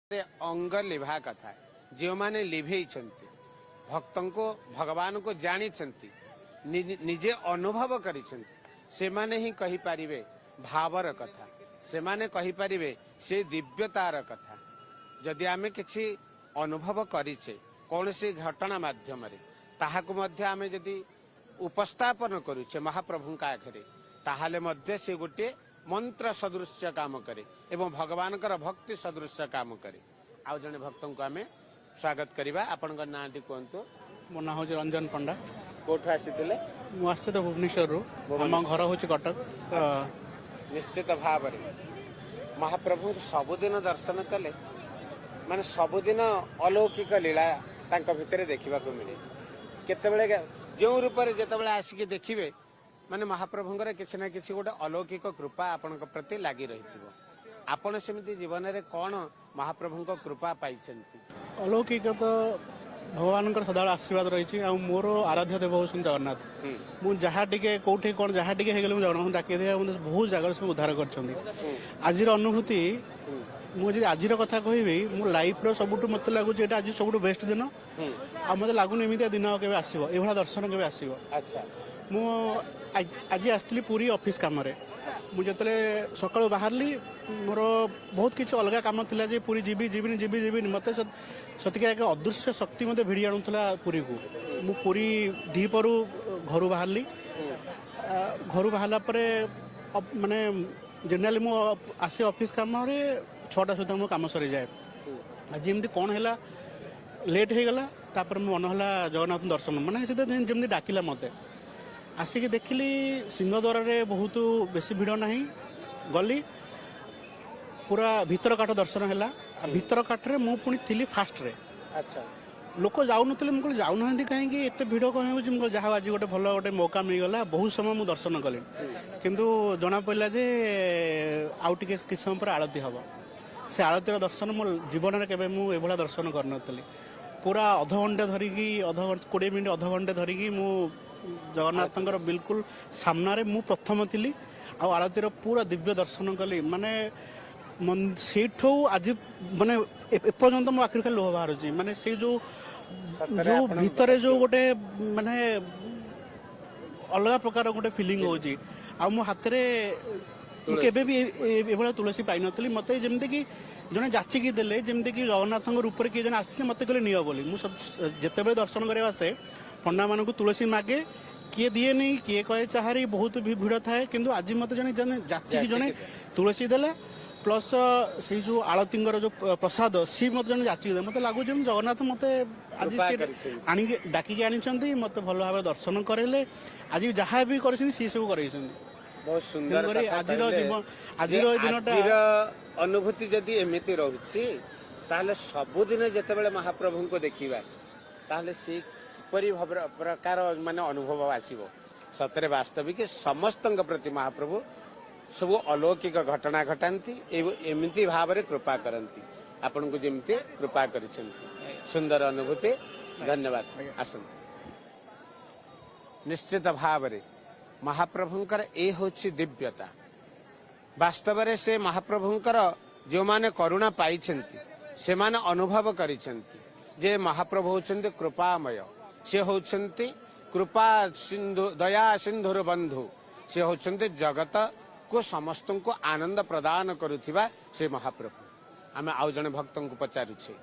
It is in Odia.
ଅଙ୍ଗ ଲିଭା କଥା, ଯେଉଁମାନେ ଲିଭେଇଛନ୍ତି ଭକ୍ତଙ୍କୁ, ଭଗବାନଙ୍କୁ ଜାଣିଛନ୍ତି, ନିଜେ ଅନୁଭବ କରିଛନ୍ତି, ସେମାନେ ହିଁ କହିପାରିବେ ଭାବର କଥା, ସେମାନେ କହିପାରିବେ ସେ ଦିବ୍ୟତାର କଥା। ଯଦି ଆମେ କିଛି ଅନୁଭବ କରିଛେ କୌଣସି ଘଟଣା ମାଧ୍ୟମରେ, ତାହାକୁ ମଧ୍ୟ ଆମେ ଯଦି ଉପସ୍ଥାପନ କରୁଛେ ମହାପ୍ରଭୁଙ୍କ ଆଗରେ, ତାହେଲେ ମଧ୍ୟ ସେ ଗୋଟିଏ ମନ୍ତ୍ର ସଦୃଶ୍ୟ କାମ କରେ ଏବଂ ଭଗବାନଙ୍କର ଭକ୍ତି ସଦୃଶ୍ୟ କାମ କରେ। ଆଉ ଜଣେ ଭକ୍ତଙ୍କୁ ଆମେ ସ୍ୱାଗତ କରିବା। ଆପଣଙ୍କ ନାଁଟି କୁହନ୍ତୁ। ମୋ ନାଁ ହେଉଛି ରଞ୍ଜନ ପଣ୍ଡା। କୋଉଠୁ ଆସିଥିଲେ? ମୁଁ ଆସିଛି ତ ଭୁବନେଶ୍ୱରରୁ, ଆମ ଘର ହେଉଛି କଟକ ତ। ନିଶ୍ଚିତ ଭାବରେ ମହାପ୍ରଭୁଙ୍କୁ ସବୁଦିନ ଦର୍ଶନ କଲେ ମାନେ ସବୁଦିନ ଅଲୌକିକ ଲୀଳା ତାଙ୍କ ଭିତରେ ଦେଖିବାକୁ ମିଳେ। କେତେବେଳେ ଯେଉଁ ରୂପରେ ଯେତେବେଳେ ଆସିକି ଦେଖିବେ, ମାନେ ମହାପ୍ରଭୁଙ୍କର କିଛି ନା କିଛି ଗୋଟେ ଅଲୌକିକ କୃପା ଆପଣଙ୍କ ପ୍ରତି ଲାଗି ରହିଥିବ। ଆପଣ ସେମିତି ଜୀବନରେ କଣ ମହାପ୍ରଭୁଙ୍କ କୃପା ପାଇଛନ୍ତି? ଅଲୌକିକ ତ ଭଗବାନଙ୍କର ସଦାବେଳେ ଆଶୀର୍ବାଦ ରହିଛି। ଆଉ ମୋର ଆରାଧ୍ୟ ଦେବ ହେଉଛନ୍ତି ଜଗନ୍ନାଥ। ମୁଁ ଯାହା ଟିକେ କୋଉଠି କ'ଣ ଯାହା ଟିକେ ହେଇଗଲେ ମୁଁ ଜଗନ୍ନାଥଙ୍କୁ ଡାକିଦିଏ ଆଉ ମୋତେ ବହୁତ ଜାଗାରେ ସବୁ ଉଦ୍ଧାର କରିଛନ୍ତି। ଆଜିର ଅନୁଭୂତି, ମୁଁ ଯଦି ଆଜିର କଥା କହିବି, ମୋ ଲାଇଫର ସବୁଠୁ ମୋତେ ଲାଗୁଛି ଏଇଟା ଆଜି ସବୁଠୁ ବେଷ୍ଟ ଦିନ। ଆଉ ମୋତେ ଲାଗୁନି ଏମିତିଆ ଦିନ ଆଉ କେବେ ଆସିବ, ଏଇଭଳିଆ ଦର୍ଶନ କେବେ ଆସିବ। ମୁଁ ଆଜି ଆସିଥିଲି ପୁରୀ ଅଫିସ କାମରେ। ମୁଁ ଯେତେବେଳେ ସକାଳୁ ବାହାରିଲି, ମୋର ବହୁତ କିଛି ଅଲଗା କାମ ଥିଲା ଯେ ପୁରୀ ଯିବି, ଯିବିନି, ଯିବି, ଯିବିନି। ମୋତେ ସତିକା ଏକ ଅଦୃଶ୍ୟ ଶକ୍ତି ମୋତେ ଭିଡ଼ି ଆଣୁଥିଲା ପୁରୀକୁ। ମୁଁ ପୁରୀ ଦ୍ୱିପହରୁ ଘରୁ ବାହାରିଲି। ଘରୁ ବାହାରିଲା ପରେ ମାନେ ଜେନେରାଲି ମୁଁ ଆସେ ଅଫିସ କାମରେ, 6ଟା ସୁଦ୍ଧା ମୋ କାମ ସରିଯାଏ। ଆଜି ଏମିତି କ'ଣ ହେଲା, ଲେଟ୍ ହେଇଗଲା। ତାପରେ ମୋ ମନ ହେଲା ଜଗନ୍ନାଥ ଦର୍ଶନ, ମାନେ ସେଟା ଯେମିତି ଡାକିଲା ମୋତେ। ଆସିକି ଦେଖିଲି ସିଂହଦ୍ୱାରରେ ବହୁତ ବେଶୀ ଭିଡ଼ ନାହିଁ। ଗଲି, ପୁରା ଭିତର କାଠ ଦର୍ଶନ ହେଲା। ଆଉ ଭିତର କାଠରେ ମୁଁ ପୁଣି ଥିଲି ଫାଷ୍ଟରେ। ଲୋକ ଯାଉନଥିଲେ। ମୁଁ କହିଲି, ଯାଉନାହାନ୍ତି କାହିଁକି, ଏତେ ଭିଡ଼ କ'ଣ ହେଉଛି? ମୁଁ କହିଲି, ଯାହା ହଉ, ଆଜି ଗୋଟେ ଭଲ ଗୋଟେ ମୌକା ମିଳିଗଲା। ବହୁତ ସମୟ ମୁଁ ଦର୍ଶନ କଲି, କିନ୍ତୁ ଜଣା ପଡ଼ିଲା ଯେ ଆଉ ଟିକେ କିଛି ସମୟ ପରେ ଆଳତି ହବ। ସେ ଆଳତିର ଦର୍ଶନ, ମୋ ଜୀବନରେ କେବେ ମୁଁ ଏଭଳିଆ ଦର୍ଶନ କରିନଥିଲି। ପୁରା ଅଧଘଣ୍ଟା ଧରିକି, ଅଧଘଣ୍ଟା 20 ମିନିଟ୍, ଅଧଘଣ୍ଟା ଧରିକି ମୁଁ ଜଗନ୍ନାଥଙ୍କର ବିଲକୁଲ ସାମ୍ନାରେ ମୁଁ ପ୍ରଥମ ଥିଲି ଆଉ ଆଳତିର ପୁରା ଦିବ୍ୟ ଦର୍ଶନ କଲି। ମାନେ ସେଇଠୁ ଆଜି ମାନେ ଏପର୍ଯ୍ୟନ୍ତ ମୋ ଆଖିରୁ ଖାଲି ଲୁହ ବାହାରୁଛି। ମାନେ ସେଇ ଯୋଉ ସତରେ ଯୋଉ ଆପଣ ଭିତରେ ଯୋଉ ଗୋଟେ ମାନେ ଅଲଗା ପ୍ରକାର ଗୋଟେ ଫିଲିଂ ହଉଛି। ଆଉ ମୋ ହାତରେ ମୁଁ କେବେ ବି ଏଭଳିଆ ତୁଳସୀ ପାଇନଥିଲି। ମତେ ଯେମିତିକି ଜଣେ ଯାଚିକି ଦେଲେ, ଯେମିତିକି ଜଗନ୍ନାଥଙ୍କ ରୂପରେ କିଏ ଜଣେ ଆସିଲେ, ମତେ କହିଲେ ନିଅ ବୋଲି। ମୁଁ ଯେତେବେଳେ ଦର୍ଶନ କରିବାକୁ ଆସେ, ପଣ୍ଡାମାନଙ୍କୁ ତୁଳସୀ ମାଗେ, କିଏ ଦିଏନି, କିଏ କହେ ଚାହାରି, ବହୁତ ଭିଡ଼ ଥାଏ। କିନ୍ତୁ ଆଜି ମତେ ଜଣେ ଜଣେ ଯାଚିକି ଜଣେ ତୁଳସୀ ଦେଲା, ପ୍ଲସ୍ ସେଇ ଯୋଉ ଆଳତୀଙ୍କର ଯୋଉ ପ୍ରସାଦ, ସିଏ ମତେ ଜଣେ ଯାଚିକି ଦେଲେ। ମତେ ଲାଗୁଛି ଯେମିତି ଜଗନ୍ନାଥ ମତେ ଆଜି କୃପା ସିଏ କରିଛନ୍ତି। ଆଣିକି ଡାକିକି ଆଣିଛନ୍ତି, ମତେ ଭଲ ଭାବରେ ଦର୍ଶନ କରେଇଲେ। ଆଜି ଯାହା ବି କରିଛନ୍ତି, ସିଏ ସବୁ କରେଇଛନ୍ତି। ବହୁତ ସୁନ୍ଦର ତେଣୁକରି କଥା ଆଜିର କହିଲେ ଆଜିର ଯେ ଏ ଦିନଟା ଆଜିର ଅନୁଭୂତି ଯଦି ଏମିତି ରହୁଛି, ତାହେଲେ ସବୁଦିନ ଯେତେବେଳେ ମହାପ୍ରଭୁଙ୍କୁ ଦେଖିବା, ତାହେଲେ ସେ କିପରି ପ୍ରକାର ମାନେ ଅନୁଭବ ଆସିବ? ସତରେ ବାସ୍ତବିକ ସମସ୍ତଙ୍କ ପ୍ରତି ମହାପ୍ରଭୁ ସବୁ ଅଲୌକିକ ଘଟଣା ଘଟାନ୍ତି ଏବଂ ଏମିତି ଭାବରେ କୃପା କରନ୍ତି, ଆପଣଙ୍କୁ ଯେମିତି କୃପା କରିଛନ୍ତି। ସୁନ୍ଦର ଅନୁଭୂତି, ଧନ୍ୟବାଦ। ଆସନ୍ତୁ। ନିଶ୍ଚିତ ଭାବରେ ମହାପ୍ରଭୁଙ୍କର ଏ ହେଉଛି ଦିବ୍ୟତା। ବାସ୍ତବରେ ସେ ମହାପ୍ରଭୁଙ୍କର ଯେଉଁମାନେ କରୁଣା ପାଇଛନ୍ତି, ସେମାନେ ଅନୁଭବ କରିଛନ୍ତି ଯେ ମହାପ୍ରଭୁ ହେଉଛନ୍ତି କୃପାମୟ। ସେ ହେଉଛନ୍ତି କୃପା ସିନ୍ଧୁ, ଦୟା ସିନ୍ଧୁର ବନ୍ଧୁ। ସେ ହେଉଛନ୍ତି ଜଗତକୁ ସମସ୍ତଙ୍କୁ ଆନନ୍ଦ ପ୍ରଦାନ କରୁଥିବା ସେ ମହାପ୍ରଭୁ। ଆମେ ଆଉ ଜଣେ ଭକ୍ତଙ୍କୁ ପଚାରୁଛେ।